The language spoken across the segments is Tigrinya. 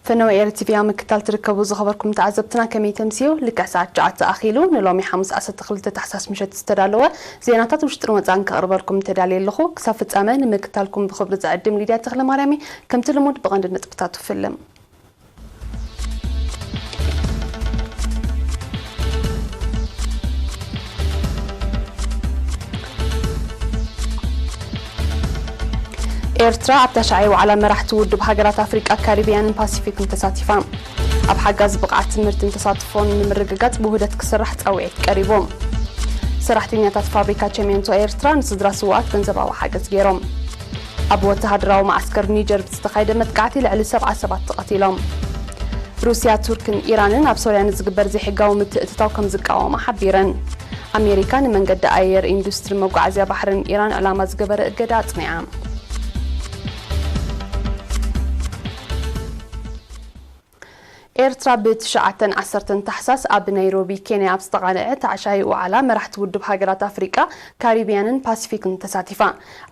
ፈነወ ኤሪ ቲቪ ኣብ ምክታል ትርከቡ ዝኸበርኩም ተዓዘብትና ከመይ ተምስዩ? ልክዕ ሰዓት ትሽዓተ ኣኺሉ ንሎሚ ሓሙስ ዓሰርተ ክልተ ታሕሳስ ምሸት ዝተዳለወ ዜናታት ውሽጥን ወጻእን ከቕርበልኩም ተዳልየ ኣለኹ። ክሳብ ፍጻመ ንምክታልኩም ብኽብሪ ዝዕድም ሊድያ ተኽለማርያም እየ። ከምቲ ልሙድ ብቐንዲ ነጥብታቱ ፍልም። ኤርትራ ኣብ ታሽዓይ ዋዕላ መራሕቲ ውድብ ሃገራት ኣፍሪቃ፣ ካሪቢያንን ፓሲፊክን ተሳቲፋ። ኣብ ሓጋዝ ብቕዓት ትምህርትን ተሳትፎን ንምርግጋጽ ብውህደት ክስራሕ ጻውዒት ቀሪቡ። ሰራሕተኛታት ፋብሪካ ቸሜንቶ ኤርትራ ንስድራ ስውኣት ገንዘባዊ ሓገዝ ገይሮም። ኣብ ወተሃደራዊ መዓስከር ኒጀር ብዝተኻየደ መጥቃዕቲ ልዕሊ ሰብዓ ሰባት ተቐቲሎም። ሩስያ፣ ቱርክን ኢራንን ኣብ ሶርያ ንዝግበር ዘይሕጋዊ ምትእትታው ከም ዝቃወማ ሓቢረን። ኣሜሪካ ንመንገዲ ኣየር ኢንዱስትሪ መጓዓዝያ ባሕርን ኢራን ዕላማ ዝገበረ እገዳ ኣጽኒዓ። ኤርትራ ብትሽዓተን ዓሰርተን ታሕሳስ ኣብ ናይሮቢ ኬንያ ኣብ ዝተቓልዐ ታዕሻይ ዋዕላ መራሕቲ ውድብ ሃገራት ኣፍሪቃ፣ ካሪቢያንን ፓሲፊክን ተሳቲፋ።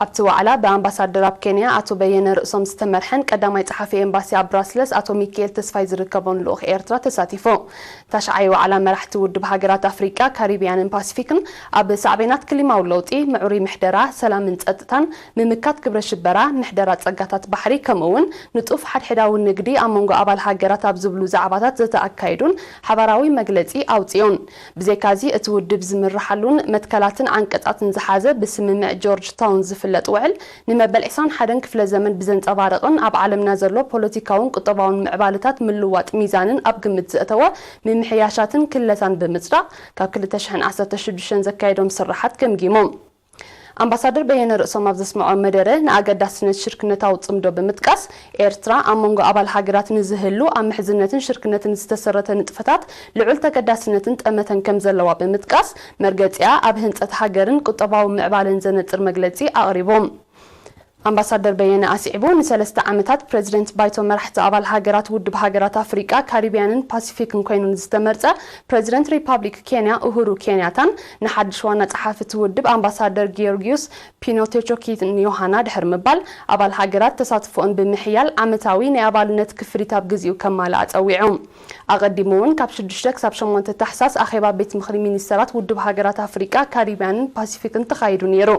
ኣብቲ ዋዕላ ብኣምባሳደር ኣብ ኬንያ ኣቶ በየነ ርእሶም ዝተመርሐን ቀዳማይ ጸሓፊ ኤምባሲ ኣብ ብራስለስ ኣቶ ሚካኤል ተስፋይ ዝርከቦን ልኡኽ ኤርትራ ተሳቲፉ። ታሽዓይ ዋዕላ መራሕቲ ውድብ ሃገራት ኣፍሪቃ፣ ካሪቢያንን ፓሲፊክን ኣብ ሳዕቤናት ክሊማዊ ለውጢ፣ ምዕሩይ ምሕደራ፣ ሰላምን ጸጥታን፣ ምምካት ግብረ ሽበራ፣ ምሕደራ ጸጋታት ባሕሪ፣ ከምኡ እውን ንጡፍ ሓድሕዳዊ ንግዲ ኣብ መንጎ ኣባል ሃገራት ኣብ ዝብሉ ዛዕባታት ዘተኣካይዱን ሓባራዊ መግለጺ ኣውጺኡን። ብዘይካዚ፣ እቲ ውድብ ዝምርሓሉን መትከላትን ዓንቀጻትን ዝሓዘ ብስምምዕ ጆርጅ ታውን ዝፍለጥ ውዕል፣ ንመበል ዕስራን ሓደን ክፍለ ዘመን ብዘንጸባርቕን ኣብ ዓለምና ዘሎ ፖለቲካውን ቁጠባውን ምዕባለታት ምልዋጥ ሚዛንን ኣብ ግምት ዘእተወ ምምሕያሻትን ክለሳን ብምጽዳቕ፣ ካብ ክልተ ሽሕን ዓሰርተ ሽዱሽተን ዘካየዶም ስራሓት ገምጊሙ። ኣምባሳደር በየነ ርእሶም ኣብ ዘስምዖ መደረ፣ ንኣገዳስነት ሽርክነታዊ ጽምዶ ብምጥቃስ፣ ኤርትራ ኣብ መንጎ ኣባል ሃገራት ንዝህሉ ኣብ ምሕዝነትን ሽርክነትን ዝተሰረተ ንጥፈታት ልዑል ተገዳስነትን ጠመተን ከም ዘለዋ ብምጥቃስ፣ መርገጺኣ ኣብ ህንጸት ሃገርን ቁጠባዊ ምዕባለን ዘነጽር መግለጺ ኣቕሪቡ። ኣምባሳደር በየነ ኣስዒቡ፣ ንሰለስተ ዓመታት ፕረዚደንት ባይቶ መራሕቲ ኣባል ሃገራት ውድብ ሃገራት ኣፍሪቃ፣ ካሪቢያንን ፓሲፊክን ኮይኑ ንዝተመርጸ ፕረዚደንት ሪፓብሊክ ኬንያ ኡሁሩ ኬንያታን ንሓድሽ ዋና ጸሓፊ እቲ ውድብ ኣምባሳደር ጊዮርጊዩስ ፒኖቴቾ ኪንዮሃና ድሕሪ ምባል፣ ኣባል ሃገራት ተሳትፎኦን ብምሕያል ዓመታዊ ናይ ኣባልነት ክፍሊት ኣብ ግዜኡ ከማልኣ ጸዊዑ። ኣቐዲሙ እውን ካብ ሽዱሽተ ክሳብ ሸሞንተ ታሕሳስ ኣኼባ ቤት ምኽሪ ሚኒስተራት ውድብ ሃገራት ኣፍሪቃ፣ ካሪቢያንን ፓሲፊክን ተኻይዱ ነይሩ።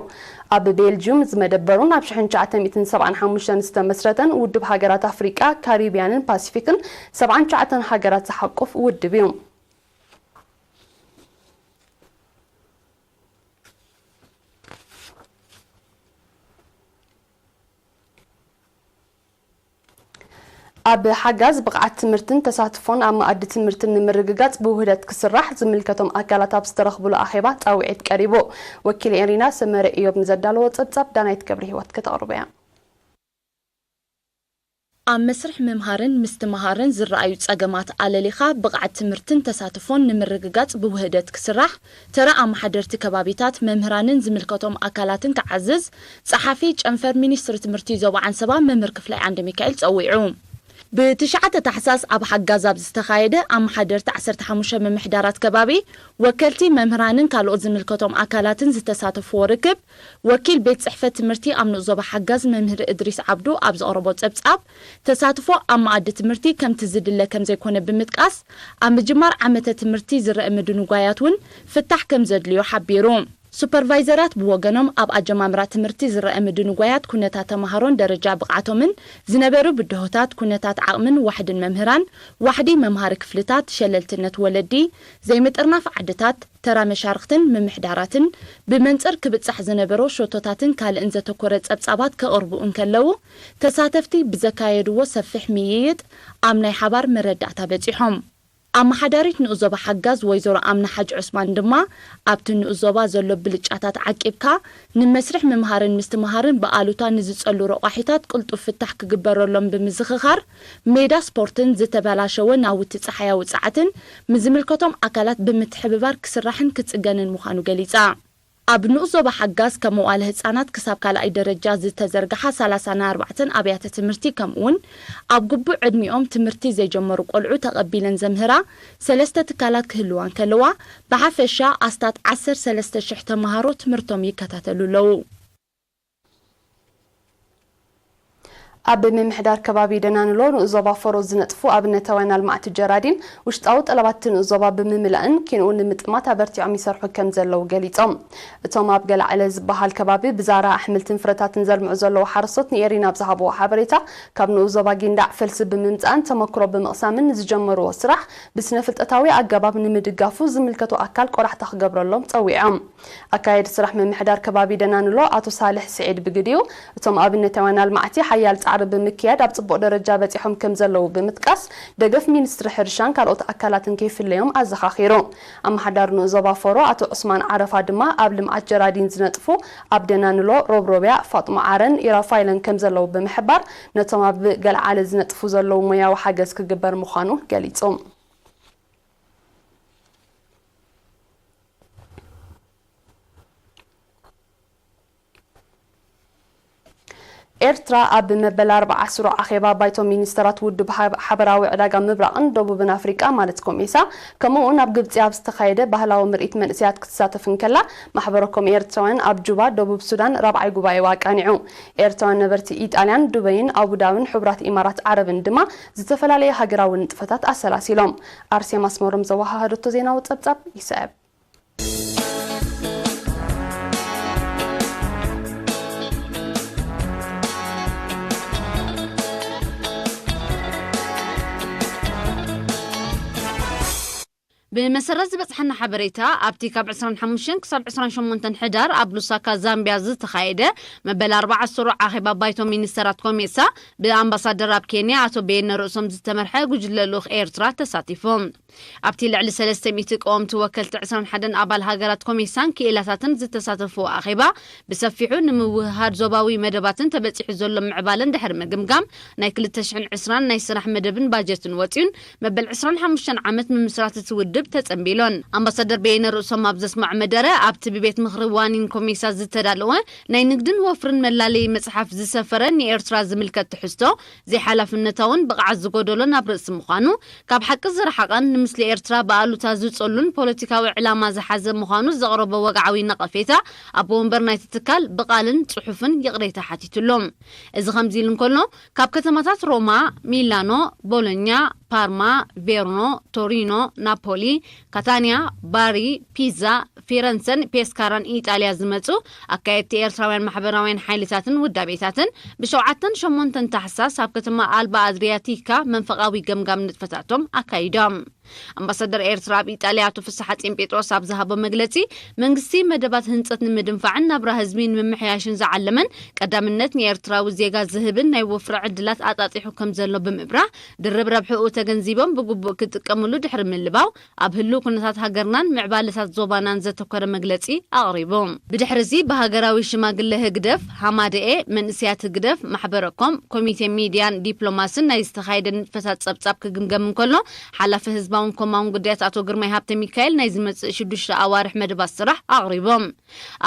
ኣብ ቤልጅዩም ዝመደበሩን ኣብ ሽሕን ትሽዓተ ሚእትን ሰብዓን ሓሙሽተን ዝተመስረተን ውድብ ሃገራት ኣፍሪቃ፣ ካሪቢያንን ፓሲፊክን ሰብዓን ትሽዓተን ሃገራት ዝሓቁፍ ውድብ እዩ። ኣብ ሓጋዝ ብቕዓት ትምህርትን ተሳትፎን ኣብ መኣዲ ትምህርትን ንምርግጋጽ ብውህደት ክስራሕ ዝምልከቶም ኣካላት ኣብ ዝተረኽብሉ ኣኼባ ጻውዒት ቀሪቡ። ወኪል ኤሪና ሰመረ ኢዮብ ንዘዳለዎ ጸብጻብ ዳናይት ገብረ ህይወት ከተቕርቦ እያ። ኣብ መስርሕ ምምሃርን ምስትምሃርን ዝረኣዩ ጸገማት ኣለሊኻ ብቕዓት ትምህርትን ተሳትፎን ንምርግጋጽ ብውህደት ክስራሕ፣ ተራ ኣመሓደርቲ ከባቢታት፣ መምህራንን ዝምልከቶም ኣካላትን ክዓዝዝ፣ ጸሓፊ ጨንፈር ሚኒስትሪ ትምህርቲ ዞባ ዓንሰባ መምህር ክፍላይ ዓንደ ሚካኤል ጸዊዑ። ብትሽዓተ ታሕሳስ ኣብ ሓጋዝ ኣብ ዝተኻየደ ኣመሓደርቲ ዓሰርተ ሓሙሽተ ምምሕዳራት ከባቢ፣ ወከልቲ መምህራንን ካልኦት ዝምልከቶም ኣካላትን ዝተሳተፍዎ ርክብ፣ ወኪል ቤት ጽሕፈት ትምህርቲ ኣብ ንኡስ ዞባ ሓጋዝ መምህር እድሪስ ዓብዱ ኣብ ዘቕረቦ ጸብጻብ፣ ተሳትፎ ኣብ መኣዲ ትምህርቲ ከምቲ ዝድለ ከም ዘይኮነ ብምጥቃስ፣ ኣብ ምጅማር ዓመተ ትምህርቲ ዝረአ ምድንጓያት እውን ፍታሕ ከም ዘድልዮ ሓቢሩ። ሱፐርቫይዘራት ብወገኖም፣ ኣብ ኣጀማምራ ትምህርቲ ዝረአ ምድንጓያት ኩነታት ተመሃሮን ደረጃ ብቕዓቶምን፣ ዝነበሩ ብድሆታት፣ ኩነታት ዓቕምን ዋሕድን መምህራን፣ ዋሕዲ መምሃሪ ክፍልታት፣ ሸለልትነት ወለዲ፣ ዘይምጥርናፍ ዓድታት፣ ተራ መሻርኽትን ምምሕዳራትን፣ ብመንጽር ክብጻሕ ዝነበሮ ሸቶታትን ካልእን ዘተኮረ ጸብጻባት ከቕርቡ እንከለዉ፣ ተሳተፍቲ ብዘካየድዎ ሰፊሕ ምይይጥ ኣብ ናይ ሓባር መረዳእታ በጺሖም። ኣመሓዳሪት ንኡስ ዞባ ሓጋዝ ወይዘሮ ኣምና ሓጅ ዑስማን ድማ፣ ኣብቲ ንኡስ ዞባ ዘሎ ብልጫታት ዓቂብካ፣ ንመስርሕ ምምሃርን ምስትምሃርን ብኣሉታ ንዝጸሉ ረቋሒታት ቅልጡፍ ፍታሕ ክግበረሎም ብምዝኽኻር፣ ሜዳ ስፖርትን ዝተበላሸወ ናውቲ ጸሓያዊ ጸዓትን ምስ ዝምልከቶም ኣካላት ብምትሕብባር ክስራሕን ክጽገንን ምዃኑ ገሊጻ። ኣብ ንኡስ ዞባ ሓጋዝ ካብ መዋእለ ህጻናት ክሳብ ካልኣይ ደረጃ ዝተዘርግሓ ሰላሳን ኣርባዕተን ኣብያተ ትምህርቲ፣ ከምኡውን ኣብ ግቡእ ዕድሚኦም ትምህርቲ ዘይጀመሩ ቆልዑ ተቐቢለን ዘምህራ ሰለስተ ትካላት ክህልዋ እንከለዋ፣ ብሓፈሻ ኣስታት ዓሰርተ ሰለስተ ሽሕ ተመሃሮ ትምህርቶም ይከታተሉ ኣለዉ። ኣብ ምምሕዳር ከባቢ ደናንሎ ንኡስ ዞባ ፎሮ ዝነጥፉ ኣብነታውያን ኣልማዕቲ ጀራዲን ውሽጣዊ ጠለባት እቲ ንኡስ ዞባ ብምምላእን ኪንኡ ንምጥማት ኣበርቲዖም ይሰርሑ ከም ዘለዉ ገሊጾም። እቶም ኣብ ገላዕለ ዝበሃል ከባቢ ብዛራ ኣሕምልትን ፍረታትን ዘልምዑ ዘለዉ ሓረስቶት ንኤሪና ኣብ ዝሃብዎ ሓበሬታ፣ ካብ ንኡስ ዞባ ጊንዳዕ ፈልሲ ብምምጻእን ተመክሮ ብምቕሳምን ዝጀመርዎ ስራሕ ብስነ ፍልጠታዊ ኣገባብ ንምድጋፉ ዝምልከቶ ኣካል ቆላሕታ ክገብረሎም ጸዊዖም። ኣካየዲ ስራሕ ምምሕዳር ከባቢ ደናንሎ ኣቶ ሳልሕ ስዒድ ብግዲኡ፣ እቶም ኣብነታውያን ኣልማዕቲ ሓያል ጻዕሪ ብምክያድ ኣብ ጽቡቕ ደረጃ በጺሖም ከም ዘለዉ ብምጥቃስ፣ ደገፍ ሚኒስትሪ ሕርሻን ካልኦት ኣካላትን ከይፍለዮም ኣዘኻኺሩ። ኣመሓዳሪ ንኡስ ዞባ ፎሮ ኣቶ ዑስማን ዓረፋ ድማ፣ ኣብ ልምዓት ጀራዲን ዝነጥፉ ኣብ ደናንሎ፣ ሮብሮብያ፣ ፋጥሞ ዓረን ኢራፋይለን ከም ዘለዉ ብምሕባር፣ ነቶም ኣብ ገለዓለ ዝነጥፉ ዘለዉ ሞያዊ ሓገዝ ክግበር ምዃኑ ገሊጹ። ኤርትራ ኣብ መበል ኣርብዓ ስሩዕ ኣኼባ ባይቶ ሚኒስተራት ውድብ ሓብ-፣ ሓበራዊ ዕዳጋ ምብራቕን ደቡብን ኣፍሪቃ ማለት ኮሜሳ፣ ከምኡ እውን ኣብ ግብጺ ኣብ ዝተኻየደ ባህላዊ ምርኢት መንእሰያት ክትሳተፍ እንከላ፣ ማሕበረ ኮም ኤርትራውያን ኣብ ጁባ፣ ደቡብ ሱዳን፣ ራብዓይ ጉባኤኡ ኣቃኒዑ። ኤርትራውያን ነበርቲ ኢጣልያን፣ ዱበይን፣ ኣቡዳብን ሕቡራት ኢማራት ዓረብን ድማ ዝተፈላለየ ሃገራዊ ንጥፈታት ኣሰላሲሎም። ኣርሴማ ኣስመሮም ዘወሃሃደቶ ዜናዊ ጸብጻብ ይስዕብ። ብመሰረት ዝበጽሓና ሓበሬታ፣ ኣብቲ ካብ ዕስራን ሓሙሽተን ክሳብ ዕስራን ሸሞንተን ሕዳር ኣብ ሉሳካ ዛምቢያ ዝተኻየደ መበል ኣርብዓ ስሩዕ ኣኼባ ባይቶ ሚኒስተራት ኮሜሳ፣ ብኣምባሳደር ኣብ ኬንያ ኣቶ በየነ ርእሶም ዝተመርሐ ጉጅለ ልኡኽ ኤርትራ ተሳቲፉ። ኣብቲ ልዕሊ ሰለስተ ሚእቲ ቀወምቲ ወከልቲ ዕስራን ሓደን ኣባል ሃገራት ኮሜሳን ክኢላታትን ዝተሳተፍዎ ኣኼባ፣ ብሰፊሑ ንምውህሃድ ዞባዊ መደባትን ተበጺሑ ዘሎ ምዕባለን ድሕሪ ምግምጋም፣ ናይ ክልተ ሽሕን ዕስራን ናይ ስራሕ መደብን ባጀትን ወጺኡን፣ መበል ዕስራን ሓሙሽተን ዓመት ምምስራት እቲ ውድብ ተጸንቢሉን። ኣምባሳደር በየነ ርእሶም ኣብ ዘስምዖ መደረ፣ ኣብቲ ብቤት ምኽሪ ዋኒን ኮሜሳ ዝተዳለወ ናይ ንግድን ወፍርን መላለዪ መጽሓፍ ዝሰፈረ ንኤርትራ ዝምልከት ትሕዝቶ፣ ዘይሓላፍነታውን ብቕዓት ዝጎደሎን ኣብ ርእሲ ምዃኑ፣ ካብ ሓቂ ዝረሓቐን ንምስሊ ኤርትራ ብኣሉታ ዝጸሉን ፖለቲካዊ ዕላማ ዝሓዘ ምዃኑ ዘቕረቦ ወግዓዊ ነቐፌታ፣ ኣቦ ወንበር ናይቲ ትካል ብቓልን ጽሑፍን ይቕሬታ ሓቲቱሎም። እዚ ከምዚ ኢሉ እንከሎ፣ ካብ ከተማታት ሮማ፣ ሚላኖ፣ ቦሎኛ፣ ፓርማ፣ ቬርኖ፣ ቶሪኖ፣ ናፖሊ፣ ካታንያ፣ ባሪ፣ ፒዛ፣ ፊረንሰን ፔስካራን ኢጣልያ ዝመጹ ኣካየድቲ ኤርትራውያን ማሕበራውያን ሓይልታትን ውዳቤታትን ብሸውዓተን ሸሞንተን ታሕሳስ ኣብ ከተማ ኣልባ ኣድሪያቲካ መንፈቓዊ ገምጋም ንጥፈታቶም ኣካይዶም። ኣምባሳደር ኤርትራ ኣብ ኢጣልያ ኣቶ ፍስሓ ጺን ጴጥሮስ ኣብ ዝሃቦ መግለጺ፣ መንግስቲ መደባት ህንጸት ንምድንፋዕን ናብራ ህዝቢ ንምምሕያሽን ዝዓለመን ቀዳምነት ንኤርትራዊ ዜጋ ዝህብን ናይ ወፍሪ ዕድላት ኣጣጢሑ ከም ዘሎ ብምብራህ፣ ድርብ ረብሕኡ ተገንዚቦም ብግቡእ ክጥቀምሉ ድሕሪ ምልባው፣ ኣብ ህሉው ኩነታት ሃገርናን ምዕባለታት ዞባናን ዘተኮረ መግለጺ ኣቕሪቡ። ብድሕሪ እዚ ብሃገራዊ ሽማግለ ህግደፍ፣ ሃማደኤ፣ መንእሰያት ህግደፍ፣ ማሕበረ ኮም፣ ኮሚቴ ሚድያን ዲፕሎማስን ናይ ዝተኻየደ ንጥፈታት ጸብጻብ ክግምገም እንከሎ፣ ሓላፊ ህዝባውን ኮማውን ጉዳያት ኣቶ ግርማይ ሃብተ ሚካኤል ናይ ዝመጽእ ሽዱሽተ ኣዋርሕ መደባት ስራሕ ኣቕሪቦም።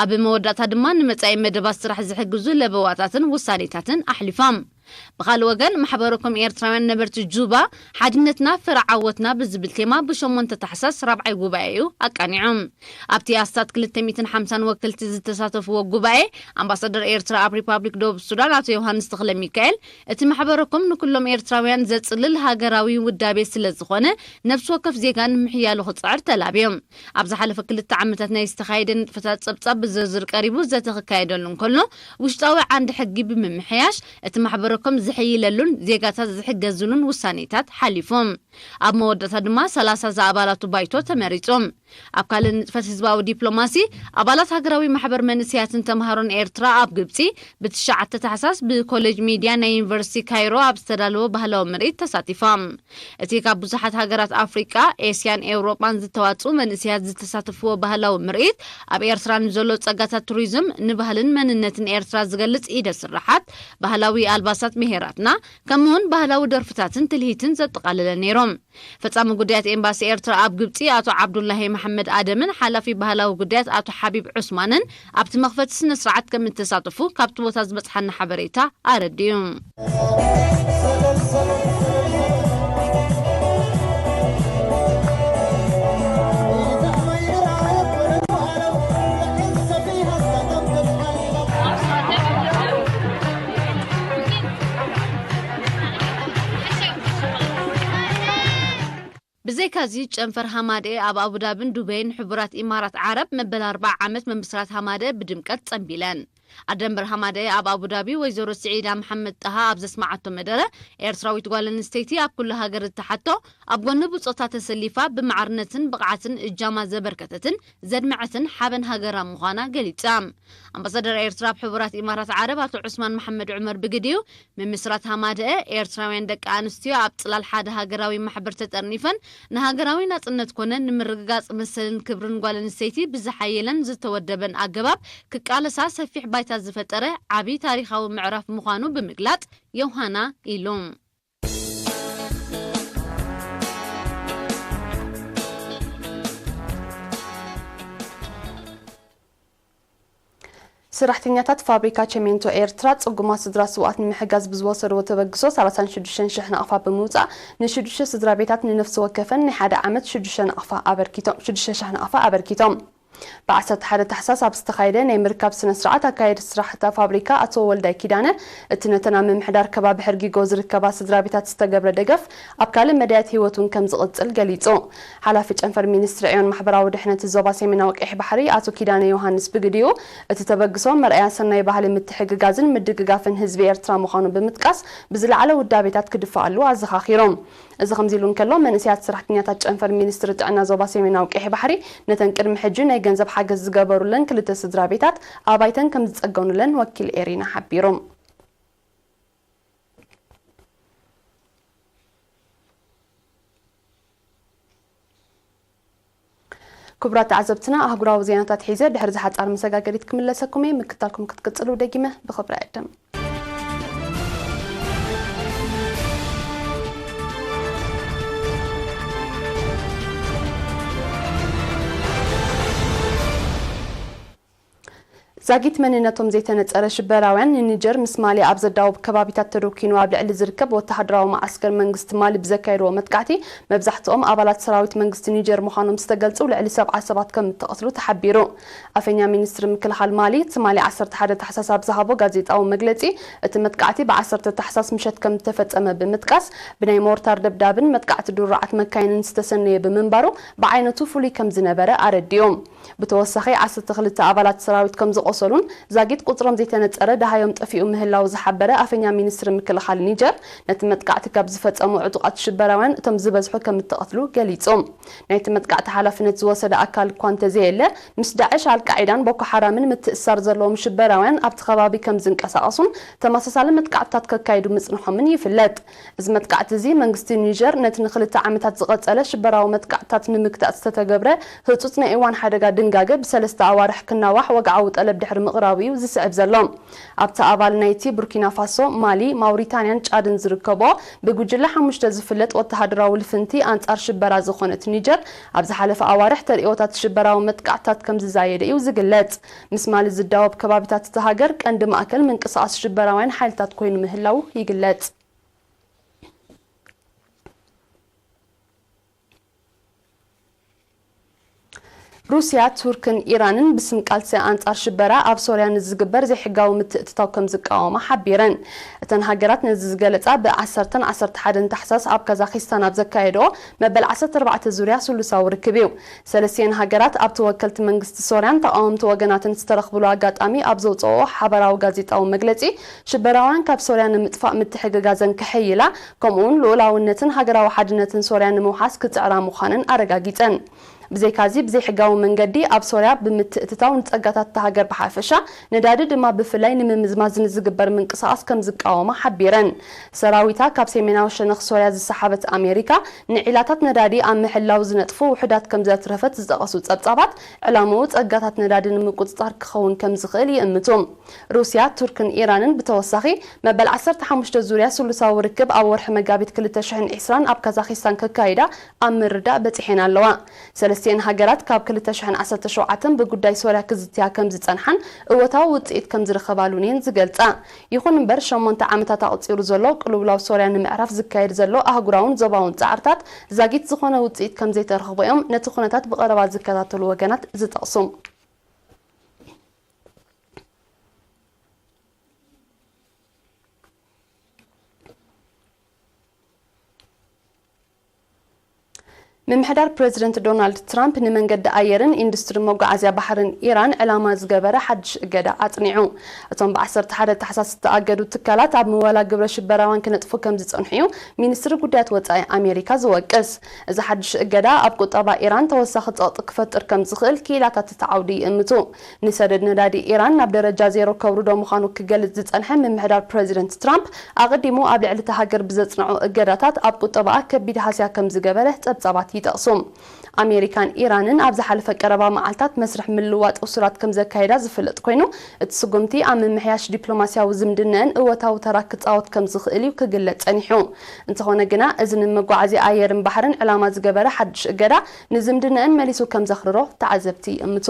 ኣብ መወዳእታ ድማ ንመጻኢ መደባት ስራሕ ዝሕግዙ ለበዋታትን ውሳኔታትን ኣሕሊፎም። ብኻልእ ወገን፣ ማሕበረ ኮም ኤርትራውያን ነበርቲ ጁባ፣ ሓድነትና ፍረ ዓወትና ብዝብል ቴማ ብሸሞንተ ታሕሳስ ራብዓይ ጉባኤኡ ኣቃኒዑ። ኣብቲ ኣስታት ክልተ ሚእትን ሓምሳን ወከልቲ ዝተሳተፍዎ ጉባኤ፣ ኣምባሳደር ኤርትራ ኣብ ሪፓብሊክ ደቡብ ሱዳን ኣቶ ዮሃንስ ተኽለ ሚካኤል፣ እቲ ማሕበረ ኮም ንኩሎም ኤርትራውያን ዘጽልል ሃገራዊ ውዳቤ ስለ ዝኾነ፣ ነፍሲ ወከፍ ዜጋ ንምሕያሉ ክጽዕር ተላብዮም። ኣብ ዝሓለፈ ክልተ ዓመታት ናይ ዝተኻየደ ንጥፈታት ጸብጻብ ብዝርዝር ቀሪቡ ዘተ ክካየደሉ እንከሎ፣ ውሽጣዊ ዓንዲ ሕጊ ብምምሕያሽ፣ እቲ ማሕበረ ኮም ዝሕይለሉን ዜጋታት ዝሕገዝሉን ውሳኔታት ሓሊፉ። ኣብ መወዳእታ ድማ ሰላሳ ዝኣባላቱ ባይቶ ተመሪጹ። ኣብ ካልእ ንጥፈት ህዝባዊ ዲፕሎማሲ፣ ኣባላት ሃገራዊ ማሕበር መንእሰያትን ተምሃሮን ኤርትራ ኣብ ግብጺ ብትሽዓተ ታሕሳስ ብኮሌጅ ሚድያ ናይ ዩኒቨርሲቲ ካይሮ ኣብ ዝተዳለወ ባህላዊ ምርኢት ተሳቲፎም። እቲ ካብ ብዙሓት ሃገራት ኣፍሪቃ፣ ኤስያን ኤውሮጳን ዝተዋጽኡ መንእሰያት ዝተሳተፍዎ ባህላዊ ምርኢት፣ ኣብ ኤርትራ ንዘሎ ጸጋታት ቱሪዝም፣ ንባህልን መንነትን ኤርትራ ዝገልጽ ኢደ ስራሓት፣ ባህላዊ ኣልባሳት ብሄራትና፣ ከምኡውን ባህላዊ ደርፍታትን ትልሂትን ዘጠቓለለ ነይሮም። ፈጻሚ ጉዳያት ኤምባሲ ኤርትራ ኣብ ግብጺ ኣቶ ዓብዱላሂ መሐመድ ኣደምን ሓላፊ ባህላዊ ጉዳያት ኣቶ ሓቢብ ዑስማንን ኣብቲ መኽፈቲ ስነ ስርዓት ከም እተሳተፉ ካብቲ ቦታ ዝበጽሓና ሓበሬታ ኣረዲኡ። ብዘይካዚ፣ ጨንፈር ሃማደኤ ኣብ ኣቡዳብን ዱበይን ሕቡራት ኢማራት ዓረብ መበል ኣርብዓ ዓመት ምምስራት ሃማደኤ ብድምቀት ጸንቢለን። ኣደንበር ሃማደኤ ኣብ ኣቡዳቢ ወይዘሮ ስዒዳ መሓመድ ጣሃ ኣብ ዘስማዓቶ መደረ፣ ኤርትራዊት ጓል ኣንስተይቲ ኣብ ኩሉ ሃገር እትሓቶ፣ ኣብ ጎኒ ብጾታ ተሰሊፋ ብማዕርነትን ብቕዓትን እጃማ ዘበርከተትን ዘድመዐትን ሓበን ሃገራ ምዃና ገሊጻ። ኣምባሳደር ኤርትራ ኣብ ሕቡራት ኢማራት ዓረብ ኣቶ ዑስማን መሓመድ ዑመር ብግዲኡ፣ ምምስራት ሃማደኤ፣ ኤርትራውያን ደቂ ኣንስትዮ ኣብ ጽላል ሓደ ሃገራዊ ማሕበር ተጠርኒፈን ንሃገራዊ ናጽነት ኮነ ንምርግጋጽ መሰልን ክብርን ጓል ኣንስተይቲ ብዝሓየለን ዝተወደበን ኣገባብ ክቃለሳ ሰፊሕ ባይታ ዝፈጠረ ዓቢ ታሪኻዊ ምዕራፍ ምዃኑ ብምግላጽ፣ ዮሃና ኢሉ። ሰራሕተኛታት ፋብሪካ ቸሜንቶ ኤርትራ ጽጉማት ስድራ ስውኣት ንምሕጋዝ ብዝወሰድዎ ተበግሶ ሰላሳን ሽዱሽተን ሽሕ ናቕፋ ብምውጻእ፣ ንሽዱሽተ ስድራ ቤታት ንነፍሲ ወከፈን ናይ ሓደ ዓመት ሽዱሽተ ናቕፋ ኣበርኪቶም፣ ሽዱሽተ ሽሕ ናቕፋ ኣበርኪቶም። ብ ዓሰርተ ሓደ ታሕሳስ ኣብ ዝተኻየደ ናይ ምርካብ ስነ ስርዓት፣ ኣካየዲ ስራሕ እታ ፋብሪካ ኣቶ ወልዳይ ኪዳነ፣ እቲ ነተን ኣብ ምምሕዳር ከባቢ ሕርጊጎ ዝርከባ ስድራ ቤታት ዝተገብረ ደገፍ ኣብ ካልእ መዳያት ህይወት እውን ከም ዝቕጽል ገሊጹ። ሓላፊ ጨንፈር ሚኒስትሪ ዕዮን ማሕበራዊ ድሕነት ዞባ ሰሜናዊ ቀይሕ ባሕሪ ኣቶ ኪዳነ ዮሃንስ ብግዲኡ፣ እቲ ተበግሶ መርኣያ ሰናይ ባህሊ ምትሕግጋዝን ምድግጋፍን ህዝቢ ኤርትራ ምዃኑ ብምጥቃስ፣ ብዝለዓለ ውዳቤታት ክድፋኣሉ ኣዘኻኺሮም። እዚ ከምዚ ኢሉ እንከሎ፣ መንእሰያት ሰራሕተኛታት ጨንፈር ሚኒስትሪ ጥዕና ዞባ ሰሜናዊ ቀይሕ ባሕሪ፣ ነተን ቅድሚ ሕጂ ናይ ገንዘብ ሓገዝ ዝገበሩለን ክልተ ስድራ ቤታት ኣባይተን ከም ዝጸገኑለን ወኪል ኤሪና ሓቢሩ። ክቡራት ተዓዘብትና፣ ኣህጉራዊ ዜናታት ሒዘ ድሕሪ ዝሓጻር መሰጋገሪት ክምለሰኩም እየ። ምክታልኩም ክትቅጽሉ ደጊመ ብኽብሪ እዕድም። ዛጊት መንነቶም ዘይተነጸረ ሽበራውያን ንኒጀር ምስ ማሊ ኣብ ዘዳውብ ከባቢታት ተደኪኑ ኣብ ልዕሊ ዝርከብ ወተሃደራዊ መዓስከር መንግስቲ ማሊ ብዘካየድዎ መጥቃዕቲ፣ መብዛሕትኦም ኣባላት ሰራዊት መንግስቲ ኒጀር ምዃኖም ዝተገልጹ ልዕሊ ሰብዓ ሰባት ከም እተቐትሉ ተሓቢሩ። ኣፈኛ ሚኒስትሪ ምክልኻል ማሊ ትማሊ ዓሰርተ ሓደ ታሕሳስ ኣብ ዝሃቦ ጋዜጣዊ መግለጺ፣ እቲ መጥቃዕቲ ብ ዓሰርተ ታሕሳስ ምሸት ከም ዝተፈጸመ ብምጥቃስ፣ ብናይ ሞርታር ደብዳብን መጥቃዕቲ ድሩዓት መካይንን ዝተሰነየ ብምንባሩ፣ ብዓይነቱ ፍሉይ ከም ዝነበረ ኣረዲኡ። ብተወሳኺ፣ ዓሰርተ ክልተ ኣባላት ሰራዊት ከም ዝቖሰሉን ዛጊት ቁጽሮም ዘይተነጸረ ደሃዮም ጠፊኡ ምህላው ዝሓበረ ኣፈኛ ሚኒስትሪ ምክልኻል ኒጀር፣ ነቲ መጥቃዕቲ ካብ ዝፈጸሙ ዕጡቓት ሽበራውያን እቶም ዝበዝሑ ከም እተቐትሉ ገሊጹ። ናይቲ መጥቃዕቲ ሓላፍነት ዝወሰደ ኣካል እኳ እንተዘየለ፣ ምስ ዳዕሽ፣ ኣልቃዒዳን ቦኮ ሓራምን ምትእስሳር ዘለዎም ሽበራውያን ኣብቲ ከባቢ ከም ዝንቀሳቐሱን ተመሳሳሊ መጥቃዕትታት ከካይዱ ምጽንሖምን ይፍለጥ። እዚ መጥቃዕቲ እዚ መንግስቲ ኒጀር ነቲ ንክልተ ዓመታት ዝቐጸለ ሽበራዊ መጥቃዕትታት ንምግታእ ዝተተገብረ ህጹጽ ናይ እዋን ሓደጋ ድንጋገ ብሰለስተ ኣዋርሕ ክናዋሕ ወግዓዊ ጠለብ ድሕሪ ምቕራቡ እዩ ዝስዕብ ዘሎ። ኣብቲ ኣባል ናይቲ ቡርኪና ፋሶ፣ ማሊ፣ ማውሪታንያን ጫድን ዝርከቦ ብጉጅለ ሓሙሽተ ዝፍለጥ ወተሃደራዊ ልፍንቲ ኣንጻር ሽበራ ዝኾነት ኒጀር፣ ኣብ ዝሓለፈ ኣዋርሕ ተርእዮታት ሽበራዊ መጥቃዕትታት ከም ዝዛየደ እዩ ዝግለጽ። ምስ ማሊ ዝዳወብ ከባቢታት እታ ሃገር ቀንዲ ማእከል ምንቅስቓስ ሽበራውያን ሓይልታት ኮይኑ ምህላው ይግለጽ። ሩስያ፣ ቱርክን ኢራንን ብስም ቃልሲ ኣንጻር ሽበራ ኣብ ሶርያ ንዝግበር ዘይሕጋዊ ምትእትታው ከም ዝቃወማ ሓቢረን። እተን ሃገራት ነዚ ዝገለጻ ብ ዓሰርተን ዓሰርተ ሓደን ታሕሳስ ኣብ ካዛኺስታን ኣብ ዘካየድኦ መበል ዓሰርተ ኣርባዕተ ዙርያ ስሉሳዊ ርክብ እዩ። ሰለስቲኤን ሃገራት ኣብቲ ወከልቲ መንግስቲ ሶርያን ተቓወምቲ ወገናትን ዝተረኽብሉ ኣጋጣሚ ኣብ ዘውፅኦ ሓበራዊ ጋዜጣዊ መግለፂ፣ ሽበራውያን ካብ ሶርያ ንምጥፋእ ምትሕግጋዘን ከሐይላ፣ ከምኡውን ልኡላውነትን ሃገራዊ ሓድነትን ሶርያ ንምውሓስ ክጽዕራ ምዃነን ኣረጋጊጸን። ብዘይካዚ፣ ብዘይሕጋዊ መንገዲ ኣብ ሶርያ ብምትእትታው ንጸጋታት እታ ሃገር ብሓፈሻ፣ ነዳዲ ድማ ብፍላይ ንምምዝማዝ ንዝግበር ምንቅስቓስ ከም ዝቃወማ ሓቢረን። ሰራዊታ ካብ ሰሜናዊ ሸነኽ ሶርያ ዝሰሓበት ኣሜሪካ፣ ንዒላታት ነዳዲ ኣብ ምሕላው ዝነጥፉ ውሑዳት ከም ዘትረፈት ዝጠቐሱ ጸብጻባት፣ ዕላምኡ ጸጋታት ነዳዲ ንምቁጽጻር ክኸውን ከም ዝኽእል ይእምቱ። ሩስያ፣ ቱርክን ኢራንን ብተወሳኺ፣ መበል ዓሰርተ ሓሙሽተ ዙርያ ስሉሳዊ ርክብ ኣብ ወርሒ መጋቢት ክልተ ሽሕን ዕስራን ኣብ ካዛኺስታን ከካይዳ ኣብ ምርዳእ በጺሐን ኣለዋ። ሰለስቲኤን ሃገራት ካብ ክልተ ሽሕን ዓሰርተ ሸውዓተን ብጉዳይ ሶርያ ክዝትያ ከም ዝጸንሓን እወታዊ ውጽኢት ከም ዝረኸባሉን እየን ዝገልጻ። ይኹን እምበር፣ ሸሞንተ ዓመታት ኣቑጺሩ ዘሎ ቅልውላው ሶርያ ንምዕራፍ ዝካየድ ዘሎ ኣህጉራውን ዞባውን ጻዕርታት ዛጊት ዝኾነ ውጽኢት ከም ዘይተረኽቦ እዮም ነቲ ኩነታት ብቐረባ ዝከታተሉ ወገናት ዝጠቕሱ። ምምሕዳር ፕረዚደንት ዶናልድ ትራምፕ ንመንገዲ ኣየርን ኢንዱስትሪ መጓዓዝያ ባሕርን ኢራን ዕላማ ዝገበረ ሓድሽ እገዳ ኣጽኒዑ። እቶም ብ ዓሰርተ ሓደ ታሕሳስ ዝተኣገዱ ትካላት ኣብ ምወላ ግብረ ሽበራውያን ክነጥፉ ከም ዝጸንሑ እዩ ሚኒስትሪ ጉዳያት ወጻኢ ኣሜሪካ ዝወቅስ። እዚ ሓድሽ እገዳ ኣብ ቁጠባ ኢራን ተወሳኺ ጸቕጢ ክፈጥር ከም ዝኽእል ክኢላታት እቲ ዓውዲ ይእምቱ። ንሰደድ ነዳዲ ኢራን ናብ ደረጃ ዜሮ ከውርዶ ምዃኑ ክገልጽ ዝጸንሐ ምምሕዳር ፕረዚደንት ትራምፕ፣ ኣቐዲሙ ኣብ ልዕሊ እታ ሃገር ብዘጽንዖ እገዳታት ኣብ ቁጠባኣ ከቢድ ሃስያ ከም ዝገበረ ጸብጻባት ይጠቕሱ። ኣሜሪካን ኢራንን ኣብ ዝሓለፈ ቀረባ መዓልታት መስርሕ ምልዋጥ እሱራት ከም ዘካየዳ ዝፍለጥ ኮይኑ፣ እቲ ስጉምቲ ኣብ ምምሕያሽ ዲፕሎማስያዊ ዝምድነአን እወታዊ ተራ ክጻወት ከም ዝኽእል እዩ ክግለጽ ጸኒሑ። እንተኾነ ግና፣ እዚ ንመጓዓዝያ ኣየርን ባሕርን ዕላማ ዝገበረ ሓድሽ እገዳ፣ ንዝምድነአን መሊሱ ከም ዘኽርሮ ተዓዘብቲ ይእምቱ።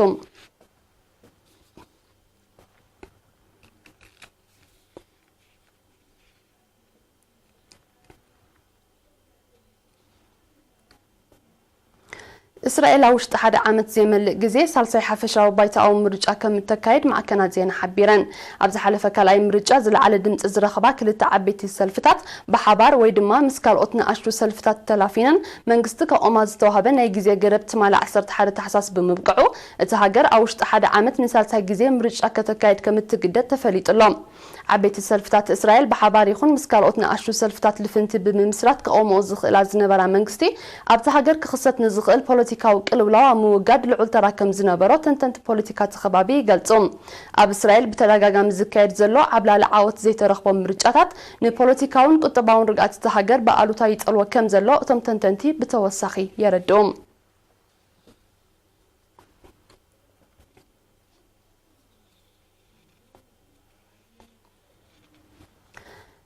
እስራኤል ኣብ ውሽጢ ሓደ ዓመት ዘይመልእ ግዜ ሳልሳይ ሓፈሻዊ ባይታኣዊ ምርጫ ከም እተካይድ ማዕከናት ዜና ሓቢረን። ኣብ ዝሓለፈ ካልኣይ ምርጫ ዝለዓለ ድምፂ ዝረኸባ ክልተ ዓበይቲ ሰልፍታት ብሓባር ወይ ድማ ምስ ካልኦት ንኣሽቱ ሰልፍታት ተላፊነን መንግስቲ ከቆማ ዝተዋህበ ናይ ግዜ ገደብ ትማሊ ዓሰርተ ሓደ ታሕሳስ ብምብቅዑ፣ እቲ ሃገር ኣብ ውሽጢ ሓደ ዓመት ንሳልሳይ ግዜ ምርጫ ከተካይድ ከም እትግደድ ተፈሊጡ ኣሎ። ዓበይቲ ሰልፍታት እስራኤል ብሓባር ይኹን ምስ ካልኦት ንኣሽቱ ሰልፍታት ልፍንቲ ብምምስራት ክቐምኦ ዝኽእላ ዝነበራ መንግስቲ፣ ኣብቲ ሃገር ክኽሰት ንዝኽእል ፖለቲካዊ ቅልውላው ኣብ ምውጋድ ልዑል ተራ ከም ዝነበሮ ተንተንቲ ፖለቲካ እቲ ከባቢ ይገልጹ። ኣብ እስራኤል ብተደጋጋሚ ዝካየድ ዘሎ ዓብላሊ ዓወት ዘይተረኽቦ ምርጫታት፣ ንፖለቲካውን ቁጠባውን ርግኣት እቲ ሃገር ብኣሉታ ይጸልዎ ከም ዘሎ እቶም ተንተንቲ ብተወሳኺ የረድኡ።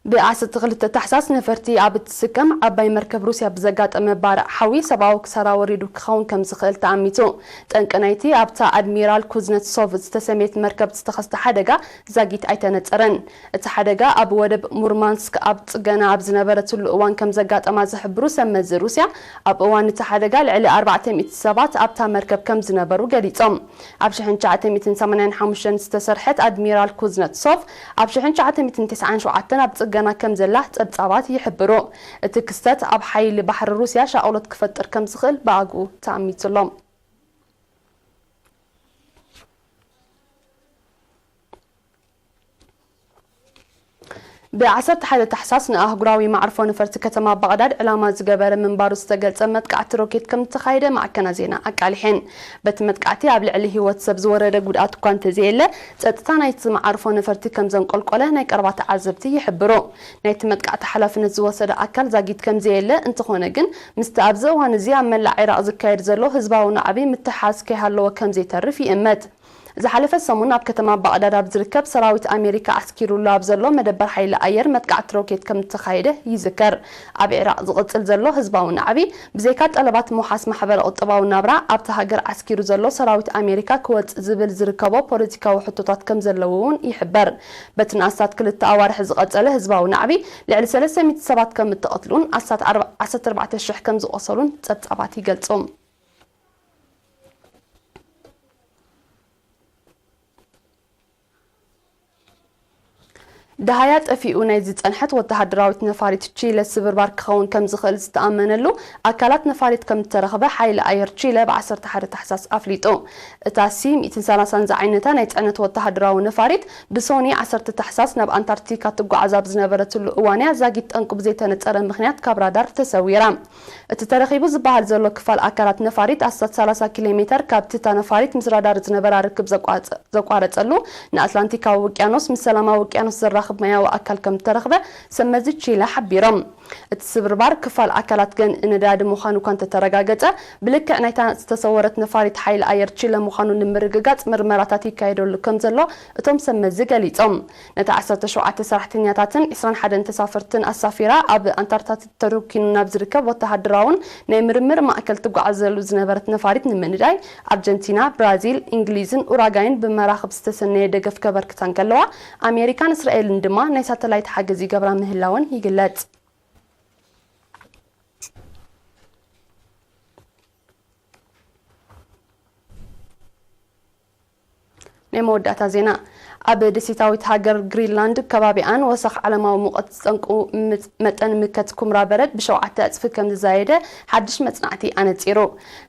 ብ ዓሰርተ ክልተ ታሕሳስ ነፈርቲ ኣብ እትስከም ዓባይ መርከብ ሩስያ ብዘጋጠመ ባርዕ ሓዊ ሰብኣዊ ክሳራ ወሪዱ ክኸውን ከም ዝኽእል ተኣሚቱ። ጠንቂ ናይቲ ኣብታ ኣድሚራል ኩዝነትሶቭ ዝተሰምየት መርከብ ዝተኸስተ ሓደጋ ዛጊት ኣይተነጸረን። እቲ ሓደጋ ኣብ ወደብ ሙርማንስክ ኣብ ጽገና ኣብ ዝነበረትሉ እዋን ከም ዘጋጠማ ዝሕብሩ ሰብ መዚ ሩስያ፣ ኣብ እዋን እቲ ሓደጋ ልዕሊ ኣርባዕተ ሚእቲ ሰባት ኣብታ መርከብ ከም ዝነበሩ ገሊጾም። ኣብ ሽሕን ትሽዓተ ሚእትን ሰማንያን ሓሙሽተን ዝተሰርሐት ኣድሚራል ኩዝነትሶቭ ኣብ ሽሕን ትሽዓተ ሚእትን ተስዓን ሸውዓተን ኣብ ጽገና ከም ዘላ ጸብጻባት ይሕብሩ። እቲ ክስተት ኣብ ሓይሊ ባሕሪ ሩስያ ሻቕሎት ክፈጥር ከም ዝኽእል ብኣግኡ ተኣሚቱ ኣሎ። ብ ዓሰርተ ሓደ ታሕሳስ ንኣህጉራዊ መዓርፎ ነፈርቲ ከተማ ባቕዳድ ዕላማ ዝገበረ ምንባሩ ዝተገልጸ መጥቃዕቲ ሮኬት ከም እተኻየደ ማዕከናት ዜና ኣቃሊሐን። በቲ መጥቃዕቲ ኣብ ልዕሊ ህይወት ሰብ ዝወረደ ጉድኣት እኳ እንተዘየለ፣ ጸጥታ ናይቲ መዓርፎ ነፈርቲ ከም ዘንቆልቆለ ናይ ቀረባ ተዓዘብቲ ይሕብሩ። ናይቲ መጥቃዕቲ ሓላፍነት ዝወሰደ ኣካል ዛጊት ከም ዘየለ፣ እንተኾነ ግን ምስቲ ኣብዚ እዋን እዚ ኣብ መላእ ዒራቕ ዝካየድ ዘሎ ህዝባዊ ናዕቢ ምትሕሓዝ ከይሃለወ ከም ዘይተርፍ ይእመት። ዝሓለፈ ሰሙን ኣብ ከተማ ባቕዳድ ኣብ ዝርከብ ሰራዊት ኣሜሪካ ኣስኪሩሉ ኣብ ዘሎ መደበር ሓይሊ ኣየር መጥቃዕቲ ሮኬት ከም እተኻየደ ይዝከር። ኣብ ዒራቕ ዝቕጽል ዘሎ ህዝባዊ ናዕቢ፣ ብዘይካ ጠለባት ምውሓስ ማሕበረ ቁጠባዊ ናብራ፣ ኣብታ ሃገር ኣስኪሩ ዘሎ ሰራዊት ኣሜሪካ ክወጽእ ዝብል ዝርከቦ ፖለቲካዊ ሕቶታት ከም ዘለዉ እውን ይሕበር። በቲ ንኣስታት ክልተ ኣዋርሕ ዝቐጸለ ህዝባዊ ናዕቢ፣ ልዕሊ ሰለስተ ሚእቲ ሰባት ከም እተቐትሉን ኣስታት ኣርባ-፣ ዓሰርተ ኣርባዕተ ሽሕ ከም ዝቖሰሉን ጸብጻባት ይገልጹ። ደሃያ ጠፊኡ ናይ ዝጸንሐት ወተሃደራዊት ነፋሪት ቺለ ስብርባር ክኸውን ከም ዝኽእል ዝተኣመነሉ ኣካላት ነፋሪት ከም እተረኽበ ሓይሊ ኣየር ቺለ ብ ዓሰርተ ሓደ ታሕሳስ ኣፍሊጡ። እታ ሲ ሚእትን ሰላሳን ዝዓይነታ ናይ ጽዕነት ወተሃደራዊ ነፋሪት ብሶኒ ዓሰርተ ታሕሳስ ናብ ኣንታርክቲካ ትጓዓዝ ኣብ ዝነበረትሉ እዋን እያ ዛጊት ጠንቁ ብዘይተነጸረ ምኽንያት ካብ ራዳር ተሰዊራ። እቲ ተረኺቡ ዝበሃል ዘሎ ክፋል ኣካላት ነፋሪት ኣስታት ሰላሳ ኪሎ ሜተር ካብቲ እታ ነፋሪት ምስ ራዳር ዝነበራ ርክብ ዘቋጸ-፣ ዘቋረጸሉ ንኣትላንቲካዊ ውቅያኖስ ምስ ሰላማዊ ውቅያኖስ ዘራኽብ ማያዊ ኣካል ከም እተረኽበ ሰብ መዚ ቺለ ሓቢሮም። እቲ ስብርባር ክፋል ኣካላት ገንኢ ነዳዲ ምዃኑ እኳ እንተተረጋገጸ፣ ብልክዕ ናይታ ዝተሰወረት ነፋሪት ሓይሊ ኣየር ቺለ ምዃኑ ንምርግጋጽ ምርመራታት ይካየደሉ ከም ዘሎ እቶም ሰብ መዚ ገሊጾም። ነቲ ዓሰርተ ሸውዓተ ሰራሕተኛታትን ዕስራን ሓደን ተሳፈርትን ኣሳፊራ ኣብ ኣንታርክቲካ ተረኪኑ ናብ ዝርከብ ወተሃደራውን ናይ ምርምር ማእከል ትጓዓዘሉ ዝነበረት ነፋሪት ንምንዳይ ኣርጀንቲና፣ ብራዚል፣ እንግሊዝን ኡራጋይን ብመራኽብ ዝተሰነየ ደገፍ ከበርክታ እንከለዋ፣ ኣሜሪካን እስራኤልን ድማ ናይ ሳተላይት ሓገዝ ይገብራ ምህላወን ይግለጽ። ናይ መወዳእታ ዜና። ኣብ ደሴታዊት ሃገር ግሪንላንድ ከባቢኣን ወሰኽ ዓለማዊ ሙቐት ዝጠንቁ ምት-፣ መጠን ምከት ኩምራ በረድ ብሸውዓተ ዕጽፊ ከም ዝዛየደ ሓድሽ መጽናዕቲ ኣነጺሩ።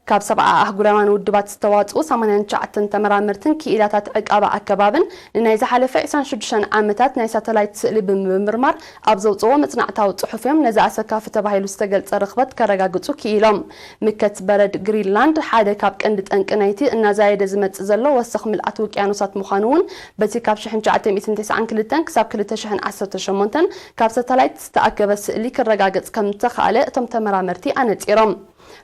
ካብ ሰብዓ ኣህጉራውያን ውድባት ዝተዋጽኡ ሰማንያን ትሽዓተን ተመራመርትን ክኢላታት ዕቃባ ኣከባብን ንናይ ዝሓለፈ ዕስራን ሽዱሽተን ዓመታት ናይ ሳተላይት ስእሊ ብምምርማር ኣብ ዘውጽዎ መጽናዕታዊ ጽሑፍ እዮም ነዚ ኣሰካፊ ተባሂሉ ዝተገልጸ ርኽበት ከረጋግጹ ክኢሎም። ምከት በረድ ግሪንላንድ ሓደ ካብ ቀንዲ ጠንቂ ናይቲ እናዛየደ ዝመጽእ ዘሎ ወሰኽ ምልኣት ውቅያኖሳት ምዃኑ እውን በቲ ካብ ሽሕን ትሽዓተ ሚእትን ተስዓን ክልተን ክሳብ ክልተ ሽሕን ዓሰርተ ሸሞንተን ካብ ሳተላይት ዝተኣከበ ስእሊ ክረጋገጽ ከም ዝተኻእለ እቶም ተመራመርቲ ኣነጺሮም።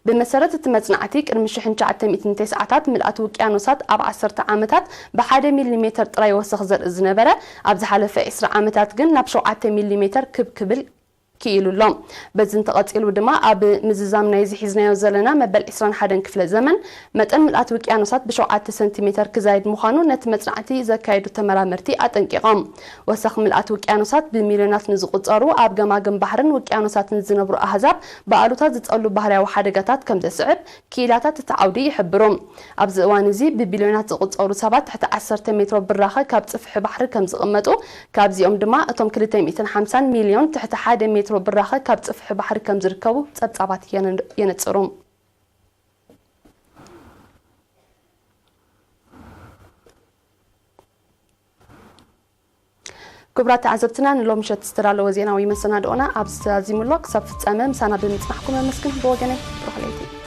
ብመሰረት እቲ መጽናዕቲ፣ ቅድሚ ሽሕን ትሽዓተ ሚእትን ተስዓታት ምልኣት ውቅያኖሳት ኣብ ዓሰርተ ዓመታት ብሓደ ሚሊሜተር ጥራይ ወሰኽ ዘርኢ ዝነበረ፣ ኣብ ዝሓለፈ ዕስራ ዓመታት ግን ናብ ሸውዓተ ሚሊሜተር ክብ ክብል ክኢሉ ኣሎ። በዚ እንተቐጺሉ ድማ፣ ኣብ ምዝዛም ናይዚ ሒዝናዮ ዘለና መበል ዕስራን ሓደን ክፍለ ዘመን፣ መጠን ምልኣት ውቅያኖሳት ብሸውዓተ ሰንቲሜተር ክዛይድ ምዃኑ ነቲ መጽናዕቲ ዘካየዱ ተመራመርቲ ኣጠንቂቖም። ወሰኽ ምልኣት ውቅያኖሳት ብሚልዮናት ንዝቑጸሩ ኣብ ገማግም ባሕርን ውቅያኖሳትን ዝነብሩ ኣህዛብ ብኣሉታ ዝጸሉ ባህርያዊ ሓደጋታት ከም ዘስዕብ ክኢላታት እቲ ዓውዲ ይሕብሩ። ኣብዚ እዋን እዚ ብቢልዮናት ዝቑጸሩ ሰባት ትሕቲ ዓሰርተ ሜትሮ ብራኸ ካብ ጽፍሒ ባሕሪ ከም ዝቕመጡ፣ ካብዚኦም ድማ እቶም ክልተ ሚእትን ሓምሳን ሚልዮን ትሕቲ ሓደ ሜትሮ ብራኸ ካብ ጽፍሒ ባሕሪ ከም ዝርከቡ ጸብጻባት የነ-፣ የነጽሩ። ክቡራት ተዓዘብትና፣ ንሎሚ ምሸት ዝተዳለወ ዜናዊ መሰናድኦና ኣብዚ ተዛዚሙ ኣሎ። ክሳብ ፍጻመ ምሳና ብምጽናሕኩም ነመስግን። ብወገነይ፣ ብሩኽ ለይቲ።